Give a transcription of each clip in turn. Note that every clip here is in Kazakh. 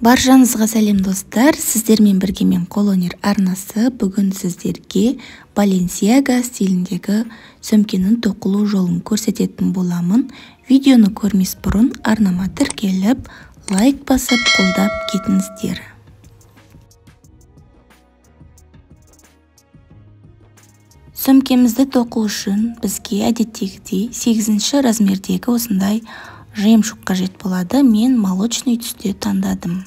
Баршаңызға сәлем достар, сіздермен бірге мен Қолөнер арнасы. Бүгін сіздерге Баленсиага стиліндегі сөмкенің тоқылу жолын көрсететін боламын. Видеоны көрмес бұрын арнама тіркеліп, лайк басып, қолдап кетіңіздер. Сөмкемізді тоқу үшін бізге әдеттегідей 8 размердегі осындай жемчуг қажет болады. Мен молочный түсте таңдадым.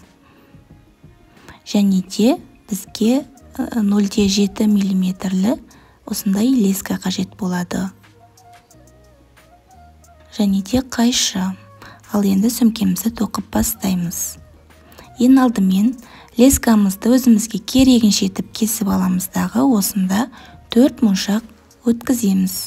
Және де бізге 0,7 миллиметрлі осындай леска қажет болады. Және де қайшы. Ал енді сөмкемізді тоқып бастаймыз. Ең алдымен лескамызды өзімізге керегінше етіп кесіп аламыз дағы, осында 4 моншақ өткіземіз.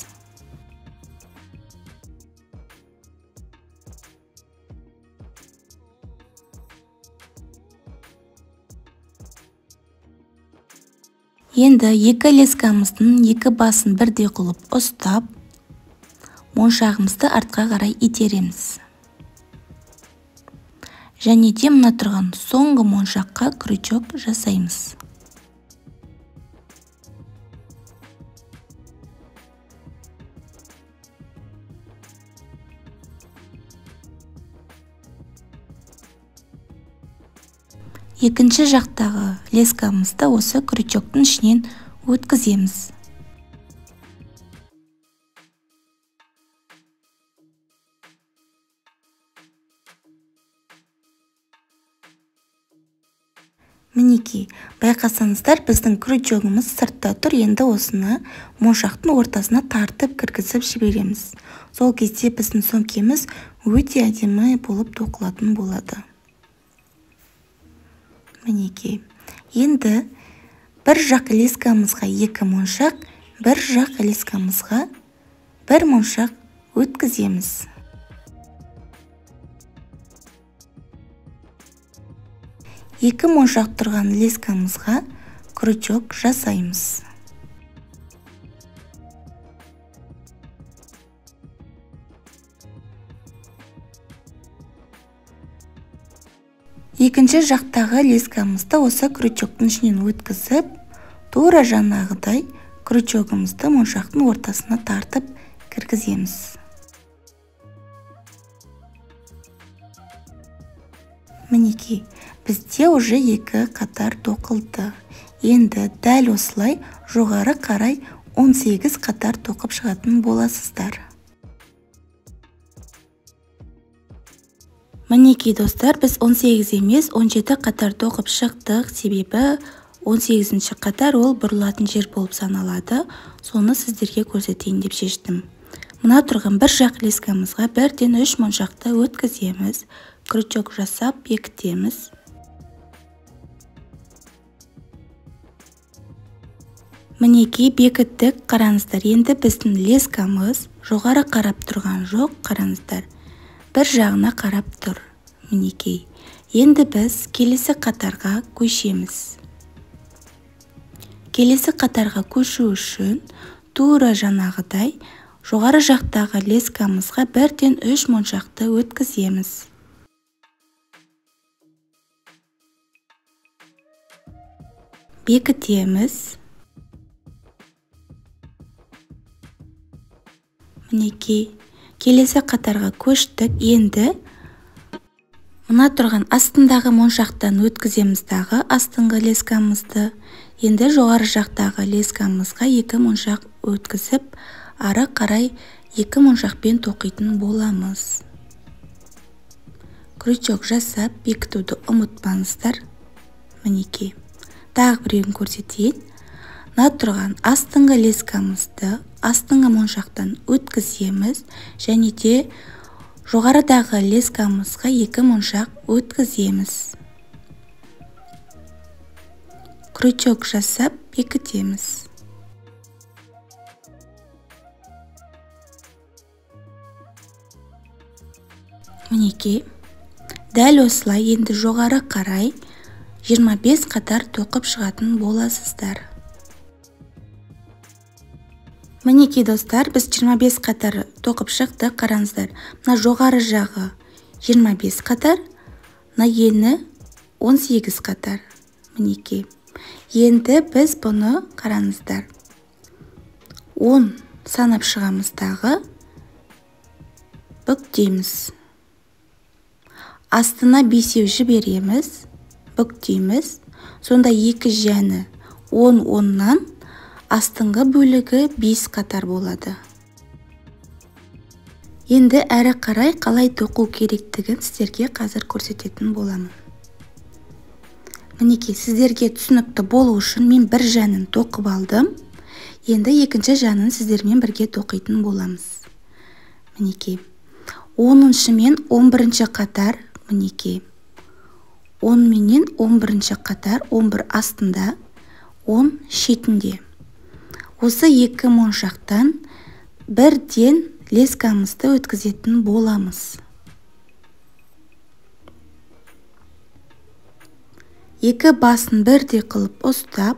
Енді екі лескамыздың екі басын бірдей қылып ұстап, моншағымызды артқа қарай итереміз. Және де мына тұрған соңғы моншаққа крючок жасаймыз. Екінші жақтағы лескамызды осы крючоктың ішінен өткіземіз. Мінекей, байқасаңыздар, біздің крючогымыз сыртта тұр. Енді осыны моншақтың ортасына тартып кіргізіп жібереміз. Сол кезде біздің сөмкеміз өте әдемі болып тоқылатын болады. Мінекей. Енді бір жақ лескамызға екі моншақ, бір жақ лескамызға бір моншақ өткіземіз. Екі моншақ тұрған лескамызға крючок жасаймыз. Екінші жақтағы лескамызды осы крючоктың ішінен өткізіп, тура жаңағыдай крючогымызды моншақтың ортасына тартып кіргіземіз. Мінекей, бізде уже екі қатар тоқылды. Енді дәл осылай жоғары қарай 18 қатар тоқып шығатын боласыздар. Мінекей достар, біз 18 емес, 17 қатар тоқып шықтық. Себебі 18 қатар ол бұрылатын жер болып саналады. Соны сіздерге көрсетейін деп шештім. Мына тұрған бір жақ лескамызға бірден 3 моншақты өткіземіз. Крючок жасап бекітеміз. Мінекей, бекіттік. Қараңыздар, енді біздің лескамыз жоғары қарап тұрған жоқ, қараңыздар. Бір жағына қарап тұр. Мінекей. Енді біз келесі қатарға көшеміз. Келесі қатарға көшу үшін тура жаңағыдай жоғары жақтағы лескамызға бірден 3 моншақты өткіземіз. Бекітеміз. Мінекей. Келесі қатарға көштік. Енді мына тұрған астындағы моншақтан өткіземіз дағы астыңғы лескамызды. Енді жоғары жақтағы лескамызға екі моншақ өткізіп, ары қарай екі моншақпен тоқитын боламыз. Крючок жасап бекітуді ұмытпаңыздар. Мінекей. Тағы біреуін көрсетейін. Мына тұрған астыңғы лескамызды астыңғы моншақтан өткіземіз және де жоғарыдағы лескамызға екі моншақ өткіземіз. Крючок жасап бекітеміз. Мінекей, дәл осылай енді жоғары қарай 25 қатар тоқып шығатын боласыздар. Мінекей достар, біз 25 қатар тоқып шықтық. Қараңыздар, мына жоғары жағы 25 қатар, мына ені 18 қатар. Мінекей. Енді біз бұны қараңыздар. 10 санап шығамыз дағы, бүктейміз. Астына 5 жібереміз, бүктейміз. Сонда екі жәні 10-10-нан астыңғы бөлігі 5 қатар болады. Енді әрі қарай қалай тоқу керектігін сіздерге қазір көрсететін боламын. Мінекей, сіздерге түсінікті болу үшін мен бір жәнін тоқып алдым. Енді екінші жәнін сіздермен бірге тоқитын боламыз. Мінекей, 10-шы мен 11-ші қатар, мінекей. 10 менен 11-ші қатар, 11 астында, 10 шетінде. Осы екі моншақтан бірден лескамызды өткізетін боламыз. Екі басын бірдей қылып ұстап,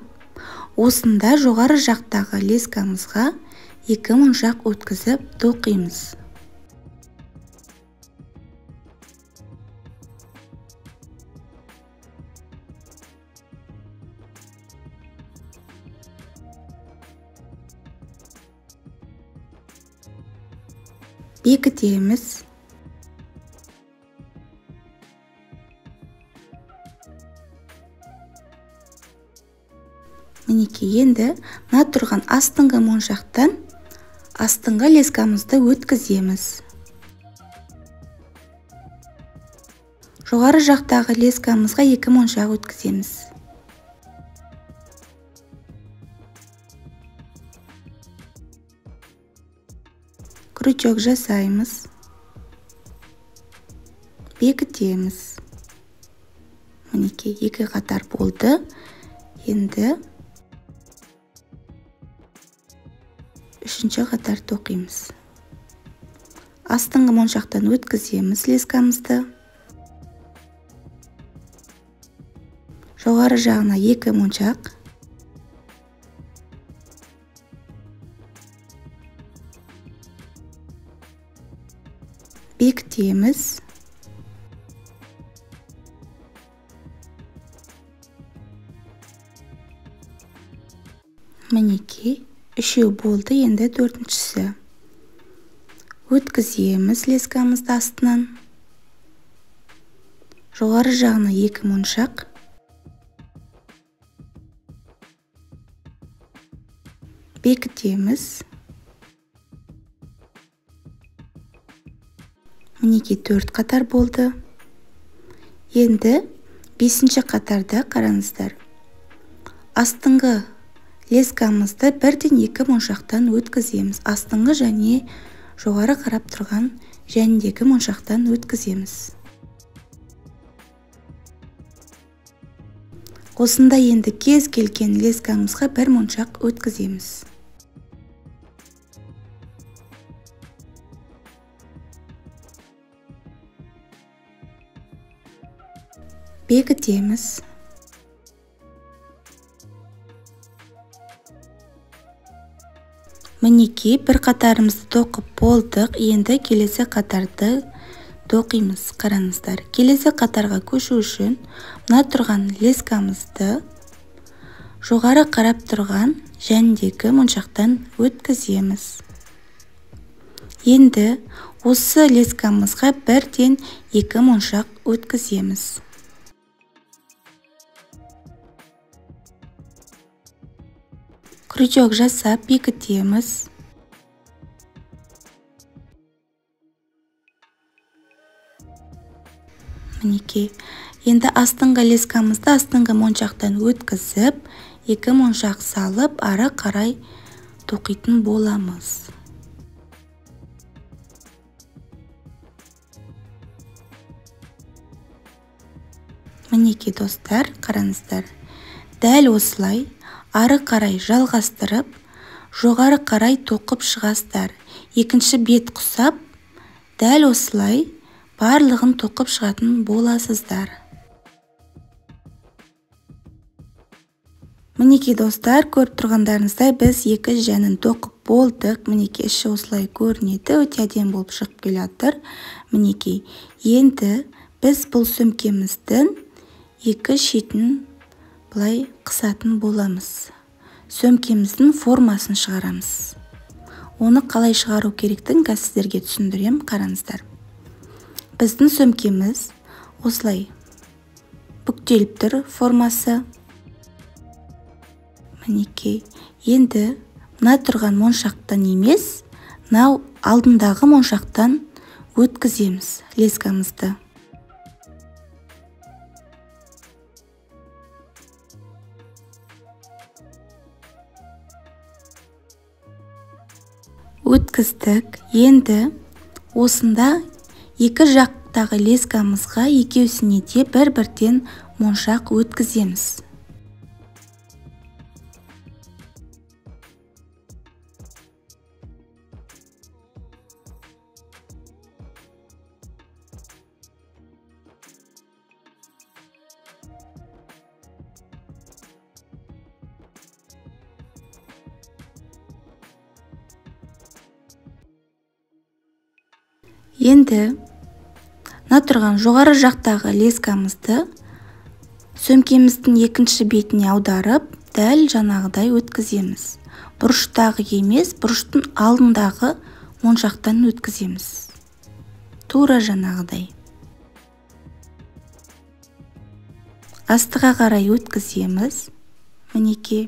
осында жоғары жақтағы лескамызға екі моншақ өткізіп тоқимыз. Бекітеміз. Мінекей, енді мына тұрған астыңғы моншақтан астыңғы лескамызды өткіземіз. Жоғары жақтағы лескамызға екі моншақ өткіземіз. Крючок жасаймыз, бекітеміз. Мінекей, екі қатар болды. Енді үшінші қатар тоқимыз. Астыңғы моншақтан өткіземіз лескамызды. Жоғары жағына екі моншақ. Бекітеміз. Мінекей, үшеу болды, енді төртіншісі. Өткіземіз лескамызды астынан. Жоғары жағына екі моншақ. Бекітеміз. Мінекей, 4 қатар болды. Енді 5-ші қатарда қараңыздар. Астыңғы лескамызды бірден екі моншақтан өткіземіз. Астыңғы және жоғары қарап тұрған жәніндегі моншақтан өткіземіз. Осында енді кез келген лескамызға бір моншақ өткіземіз. Бекітеміз. Мінекей, бір қатарымызды тоқып болдық. Енді келесі қатарды тоқимыз. Қараңыздар, келесі қатарға көшу үшін мына тұрған лескамызды жоғары қарап тұрған жәндегі моншақтан өткіземіз. Енді осы лескамызға бірден екі моншақ өткіземіз. Крючок жасап бекітеміз. Мінекей, енді астыңғы лескамызды астыңғы моншақтан өткізіп, екі моншақ салып, ары қарай тоқитын боламыз. Мінекей, достар, қараңыздар. Дәл осылай ары қарай жалғастырып, жоғары қарай тоқып шығасыздар. Екінші бет құсап, дәл осылай барлығын тоқып шығатын боласыздар. Мінекей, достар, көріп тұрғандарыңыздай біз екі жәнін тоқып болдық. Мінекей, іші осылай көрінеді, өте әдемі болып шығып келе жатыр. Мінекей, енді біз бұл сөмкеміздің Екі шетін былай қысатын боламыз. Сөмкеміздің формасын шығарамыз. Оны қалай шығару керектігін қазір сіздерге түсіндірем, қараңыздар. Біздің сөмкеміз осылай бүктеліп тұр формасы. Мінекей. Енді мына тұрған моншақтан емес, мынау алдындағы моншақтан өткіземіз лескамызды. Өткіздік. Енді осында екі жақтағы лескамызға екеусіне де бір-бірден моншақ өткіземіз. Енді мына тұрған жоғары жақтағы лескамызды сөмкеміздің екінші бетіне аударып, дәл жаңағыдай өткіземіз. Бұрыштағы емес, бұрыштың алдындағы моншақтан өткіземіз. Тура жаңағыдай. Астыға қарай өткіземіз. Мінекей.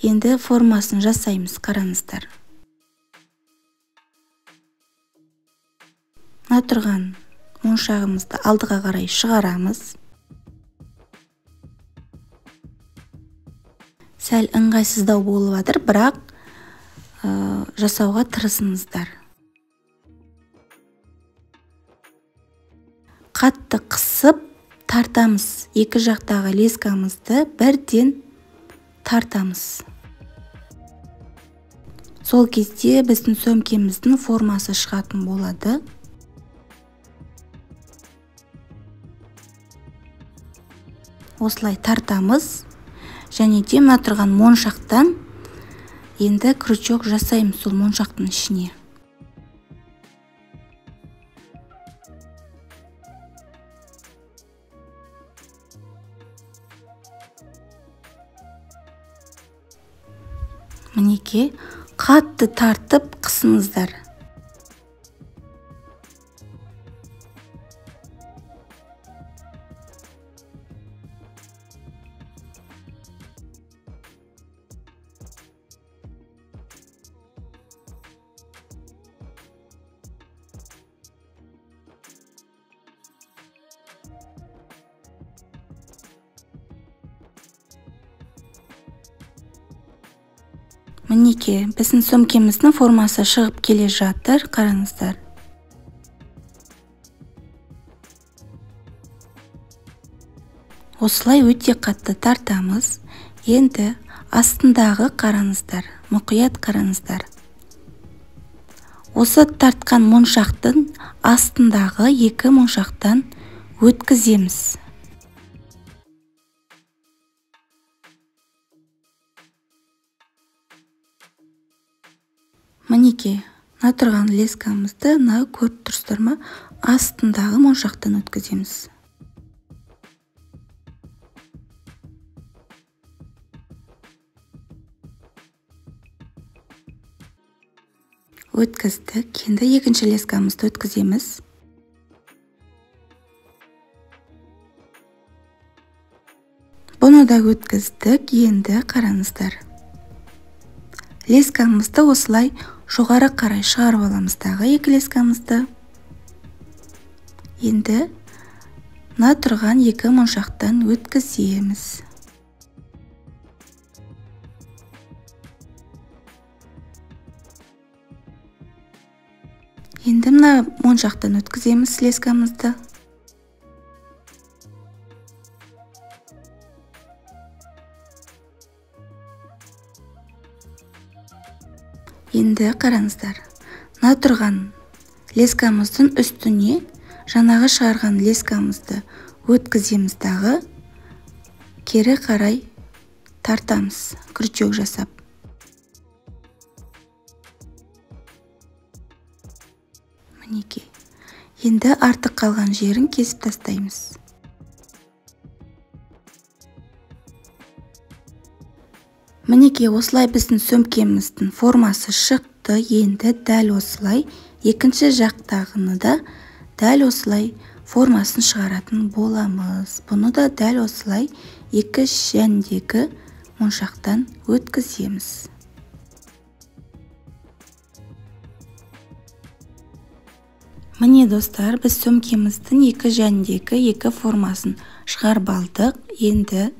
Енді формасын жасаймыз, қараңыздар. Мына тұрған моншағымызды алдыға қарай шығарамыз. Сәл ыңғайсыздау болып жатыр, бірақ жасауға тырысыңыздар. Қатты қысып тартамыз. Екі жақтағы лескамызды бірден тартамыз. Сол кезде біздің сөмкеміздің формасы шығатын болады. Осылай тартамыз. Және де мына тұрған моншақтан енді крючок жасаймыз сол моншақтың ішіне. Мінекей, қатты тартып қысыңыздар. Мінекей, біздің сөмкеміздің формасы шығып келе жатыр, қараңыздар. Осылай өте қатты тартамыз. Енді астындағы қараңыздар, мұқият қараңыздар. Осы тартқан моншақтың астындағы екі моншақтан өткіземіз. Мінекей, мына тұрған лескамызды мына көріп тұрсыздар ма, астындағы моншақтан өткіземіз. Өткіздік. Енді екінші лескамызды өткіземіз. Бұны да өткіздік. Енді қараңыздар. Лескамызды осылай жоғары қарай шығарып аламыз дағы екі лескамызды. Енді мына тұрған екі моншақтан өткіземіз. Енді мына моншақтан өткіземіз лескамызды. Енді қараңыздар, мына тұрған лескамыздың үстіне жаңағы шығарған лескамызды өткіземіз дағы кері қарай тартамыз, крючок жасап. Мінекей. Енді артық қалған жерін кесіп тастаймыз. Мінекей, осылай біздің сөмкеміздің формасы шықты. Енді дәл осылай екінші жақтағыны да дәл осылай формасын шығаратын боламыз. Бұны да дәл осылай екі жәндегі моншақтан өткіземіз. Міне достар, біз сөмкеміздің екі жәндегі екі формасын шығарып алдық. Енді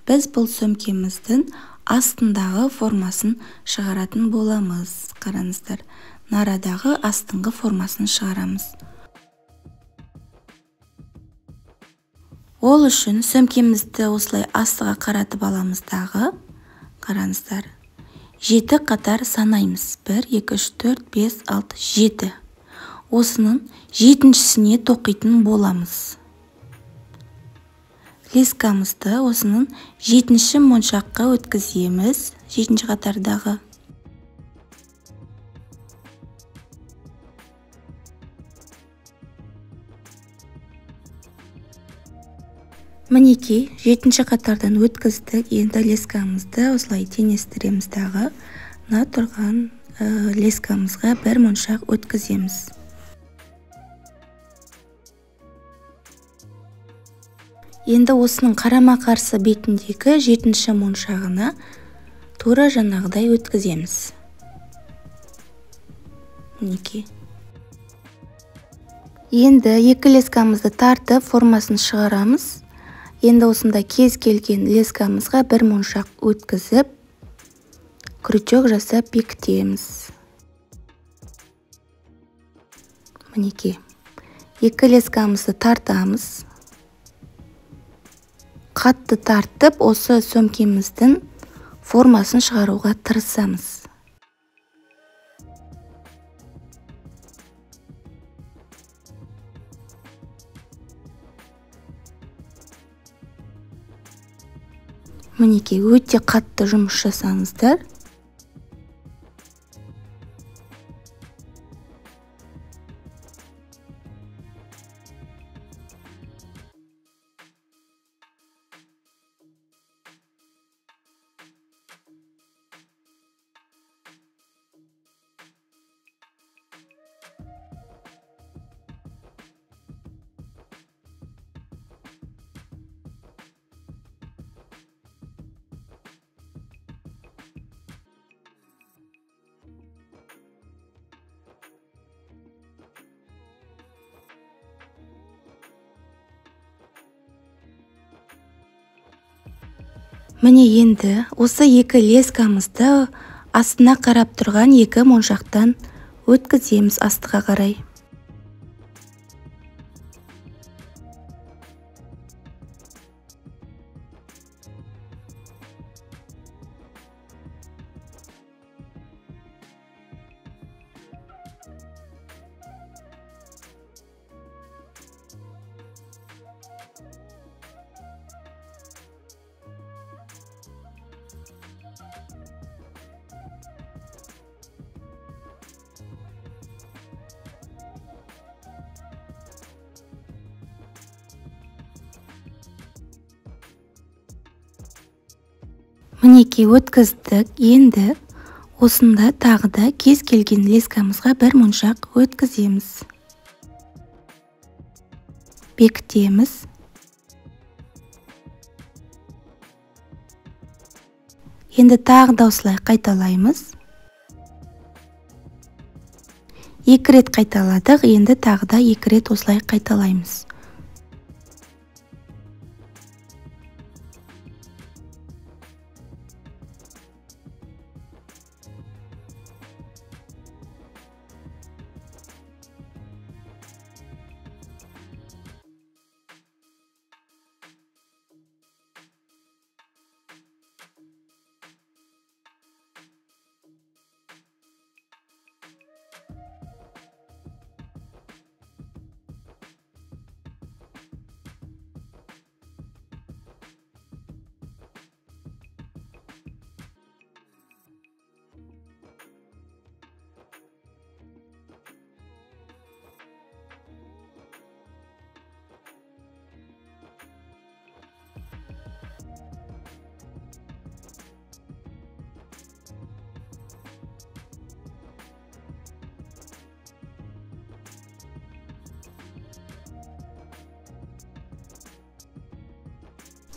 біз бұл сөмкеміздің астындағы формасын шығаратын боламыз. Қараңыздар, нарадағы астыңғы формасын шығарамыз. Ол үшін сөмкемізді осылай астыға қаратып аламыз дағы, қараңыздар, 7 қатар санаймыз. 1, 2, 3, 4, 5, 6, 7. Осының 7-шісіне тоқитын боламыз. Лескамызды осының 7-ші моншаққа өткіземіз, 7-ші қатардағы. Мінекей, 7-ші қатардан өткіздік. Енді лескамызды осылай теңестіреміз дағы, мына тұрған лескамызға бір моншақ өткіземіз. Енді осының қарама-қарсы бетіндегі 7-ші моншағына тура жаңағыдай өткіземіз. Мінекей. Енді екі лескамызды тартып формасын шығарамыз. Енді осында кез келген лескамызға бір моншақ өткізіп, крючок жасап бекітеміз. Мінекей. Екі лескамызды тартамыз. Қатты тартып, осы сөмкеміздің формасын шығаруға тырысамыз. Мінекей, өте қатты жұмыс жасаңыздар. Міне енді осы екі лескамызды астына қарап тұрған екі моншақтан өткіземіз астыға қарай. Мінекей, өткіздік. Енді осында тағы да кез келген лескамызға бір моншақ өткіземіз. Бекітеміз. Енді тағы да осылай қайталаймыз. 2 рет қайталадық, енді тағы да 2 рет осылай қайталаймыз.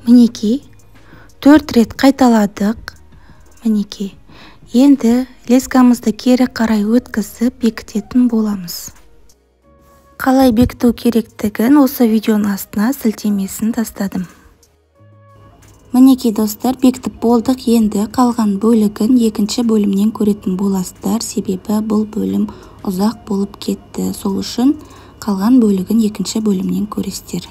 Мінекей, 4 рет қайталадық. Мінекей, енді лескамызды кері қарай өткізіп бекітетін боламыз. Қалай бекіту керектігін осы видеоның астына сілтемесін тастадым. Мінекей, достар, бекітіп болдық. Енді қалған бөлігін екінші бөлімнен көретін боласыздар, себебі бұл бөлім ұзақ болып кетті. Сол үшін қалған бөлігін екінші бөлімнен көресіздер.